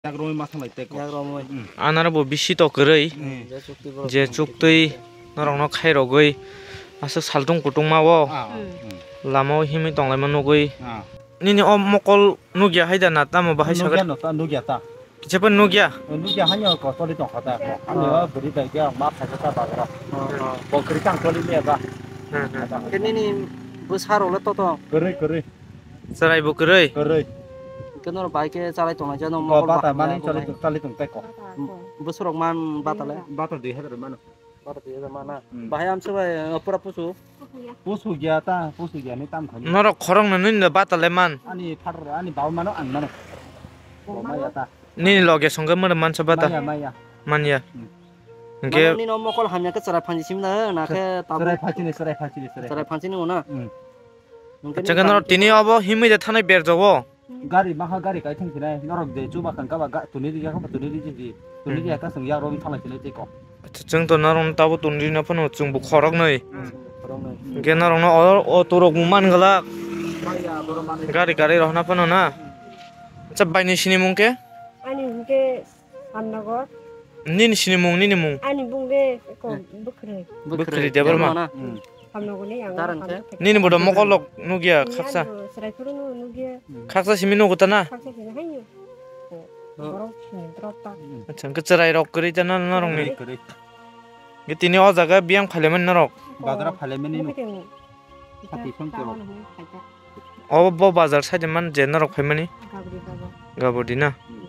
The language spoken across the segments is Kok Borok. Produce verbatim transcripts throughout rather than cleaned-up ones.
Yak romwi ma thanglai tei kok. Yak romwi. Hmm. Anaro bo bisi to kwrwi. Hmm. Je chuktwi borok je chuktwi norokno khairogwi aswk saltung kutungma o. Ah, hmm. Lama o himwi tonglaima nugwi. Ah. Nini o mokol nugya hai da na tamo bahai nugya sakha? No ta, nugya ta. Kichapa nugya? Nugya hani o kosoli tongkha ta. Ani o bwrwi bai khe ma phaikha ta bagra. Ah, ah. Bo kwrwi tang toli liya ba. Hmm, hmm. Khe nini bwsa rok le to to? Kwrwi, kwrwi. Chwrai bo kwrwi? Kwrwi. Hwnkhe norok bai khe chalai tongnai jano. Bo mokol bata mani bata chali tong, chali tong tei ko. Bwswk rok man bata le? Bata dui hazar mano. Bata dui hazar mana? Hmm. Bahai amsuk bai, uh, pura pusu? Pusu gya ta, pusu gya ni tam khani. Norok khorok no nini da bata le man? Ani phar, ani bau mano ang mano. Bo maya ta. Nini loge songke mano mansa bata? Maya, maya. Manya. Hmm. Hwnkhe mano nini o mokol hamya khe chwrai phansi sim na, na khe tabuk? Chwrai phansi ni, chwrai phansi ni, chwrai. Chwrai phansi ni wngna? Hmm. Hwnkhe acha, nini khe norok tini obo himwi de thanai berjogo? Gari maha gari kai thang sinai, norok je chuba kang kaba ga-, tuni ri ya kha, tuni ri ji, tuni ri ya kha, chwng yak romwi thanglai sinai tei kok. Acha, chwng to norok no tabuk tuni rina phano chwng bo khorok nwi. Hmm. Khorok nwi. Hwnkhe norok no o, o torok bo man glak. Gari gari rohna phano na. Acha, bai ni sini mung khe? Ani hwnkhe Hamnagor. Nini sini mung, nini mung? Ani bung de ko bwkhwrwi. Bwkhwrwi Debbarma. Debbarma na? Hmm. Hamnagor ni ang. Daran khe? Nini bodo mokolok nugya khaksa. Chwrai phuru no nugya. Khaksa simi nugo ta na? Khaksa simi haino. Oh. Borok sini drop ta. Acha, hwnkhe chwrai rok kwrwi ta na norok ni? Kwrwi, kwrwi. Hwnkhe tini o jaga biyang phailaimani norok? Bazar phailaimani no. Bwkhwrwi. Khati song chwrok. Obo bo bazar side man je norok phaimani? Gabodi bazar. Gabodi na? Hmm.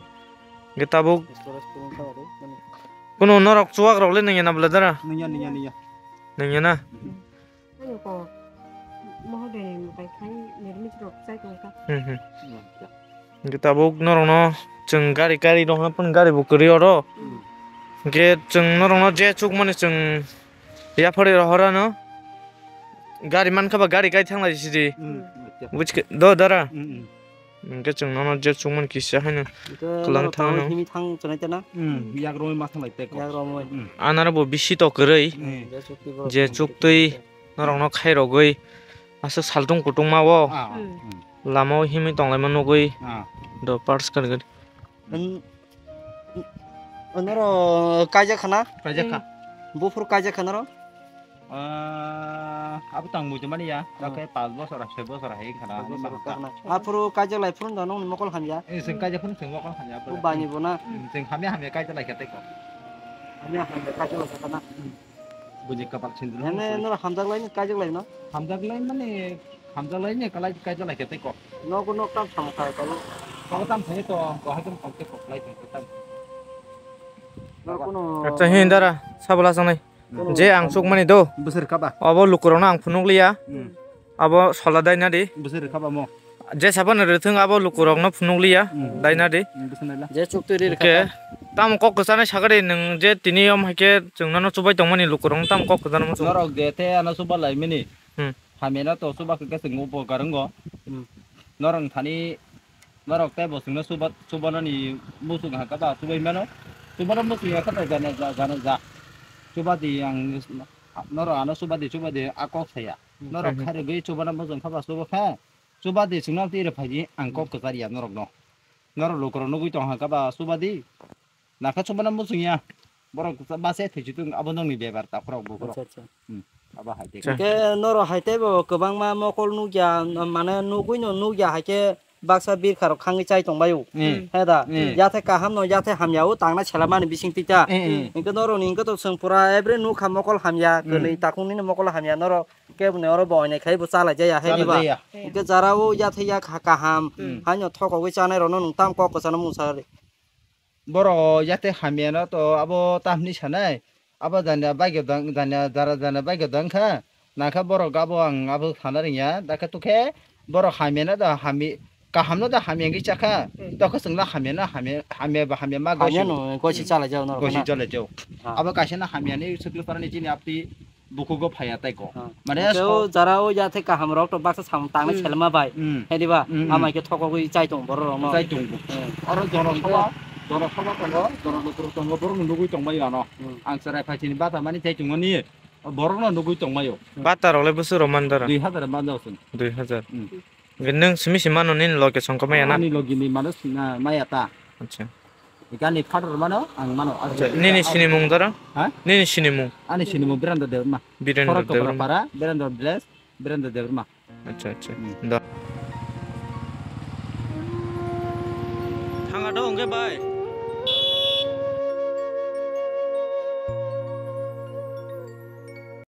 Hwnkhe tabuk. Restaurant kurung kha aro, mani. Kuno norok chuwak rok le nangya na bwle dara? Nangya, nangya, nangya. Nangya na? Hmm. Ani ko mohodaini mwtai khai nirmit rok chai tong kha. Hmm, hmm. Hmm. Hwnkhe tabuk norok no chwng gari, gari rok no phano gari bo kwrwi oro. Hmm. Hwnkhe chwng norok no je chukmani chwng yapharwi rohor ano. Gari mankha ba gari kai thanglai sidi. Hmm, acha. Buj khe do dara. Hmm, hmm. Hwnkhe chwng nono je chukmani kisa haino. Hwnkhe kwlang norok thangno. Himwi thang chwnaitana? Hmm, yak romwi ma thanglai tei kok. Yak romwi. Hmm. Anaro bo bisi to kwrwi. Hmm. Je chuktwi borok je chuktwi norokno khairogwi aswk saltung kutungma o. Ah, hmm. Lama o himwi tonglaima nugwi. Ah. Do pars kar gari. Noro kaijak khana? Kaijak kha. Buphuru kaijak kha noro? Ah, abo tang muitu mani ya. Hmm. Khe pas bosor, soi bosor hai khana. Pas bosor khana. Aphuru kaijak lai phuru da nongni mokol hamya? Eh, chwng kaijak phuru chwng mokol hamya. Bu bani bo na? Hmm, chwng hamya hamya kaijak lai kha tei ko. Hamya hamya kaijak lai kha na? Hmm. Buini kwbak sindiri. Hene noro hamjak lai ni kaijak lai no? Hamjak lai mani, hamjak lai ni kalai kaijak lai khe tei kok. Nogo nok tam samung khai kalo. Nogo tam thani to, to hai tam kok tei kok lai tong tam. Noro kuno. Acha hin dara, sabala sangnai. Hmm. Je ang chukmani do. Bwswr kaba. Obo lukurokno ang phunuk liya. Hmm. Abo sola daina di. Bwswr kaba mo. Je saphano rwthwng abo lukurokno phunukliya, hmm, daina di. Hmm, bwswk naila. Je chuktwi ri rwkha. Hwnkhe tamo kok kwchanai sakha di nwng je tini yom hai khe chwng nono chubai tongmani lukurokno tamo kok kwchanai muchung. Norok je tei ano chuba laimani. Hmm. Hamyano to chuba khe chwng upo garwngo. Hmm. Norok thani norok tei bo chwngno chuba, chubanani muchung hakha ba chubai mano. Chubano muchung ya kha jana ja, jana ja. Chuba di ang norok ano chuba di, chuba di a kok saya. Hmm. Norok khairogwi chubana muchung kha ba chuba kha. Chuba di chwngno twi rw phaidi ang kok kwchar ya norokno. Norok lukurok nugwi tong kha ba chuba di. Nakha chubana muchung ya. Borok base thwichi tung abo nokni bebar takhorok bukhorok. Acha, acha. Hmm. Abo hai de. Acha. Hwnkhe norok hai teibo kwbangma mokol nukya, mane nugwino nukya hai khe baksa birkharok khangwi chai tongbaio. Hmm. He da? Hmm. Yathai kahamno yathai hamya o tangna selamani bising twi ta. Hmm, hmm. Hwnkhe norokni hwnkhe to chwng pura every nukha mokol hamya, hmm, kwnwi takhuk nini mokol hamya norok. Keboni oro bo oinai khai bo chalai jaya, hai diba? Chalai jaya. Hwnkhe jara o yathai yak ha kaham, hmm, haino thokogwi chanai rokno nwng tam kok kwchano mungsa ri. Borok yathai hamya no to abo tamni sanai, abo jani bagyo dang, jani jara jani bagyo dang kha, nangkha borok abo ang abo sana ringya, dakhe tukhe borok hamya no da hami, kaham no da hamya wngwi chakha, hmm, tokhe chwngno hamya no hamya, hamya ba hamya ma gosi. Hamya no gosi chalai jao norok gosi na. Chalai jao. Ha. Abo kaisa no hamya ni swkli parani chini apti bukugo phaiya tei ko. Ha. Mane hwnkhe so o jara o yathai kaham rok to baksa samung tangnai, hmm, selma bai. Hmm. Hai diba? Hmm, hmm. Amai khe thokogwi chai tong borok rok no. Chai tong bo. Hmm. Oro jono hwnkhe soba, jono soba tongo, jono lukurok tongo, borok no nugwi tong bai ano. Hmm. Ang chwrai phaisini bata mani chai tongo ni. Borok no nugwi tong maio. Bata rok le bwswk rok man dara? Dui hazar man jao chwng. Dui hazar. Hmm. Hwnkhe nwng simi se mano nini loge songkha maya na? Ani logi ni mano sina maya ta. Acha. Gani phator mano, ang mano. Acha, nini sinimung dara? Ha? Nini sinimung? Ani sinimung Birendra Debbarma. Birendra Sorok Debbarma. Kopra para, Birendra Village, Birendra Debbarma. Acha, acha. Hmm. Da. Thanga do hwnkhe bai.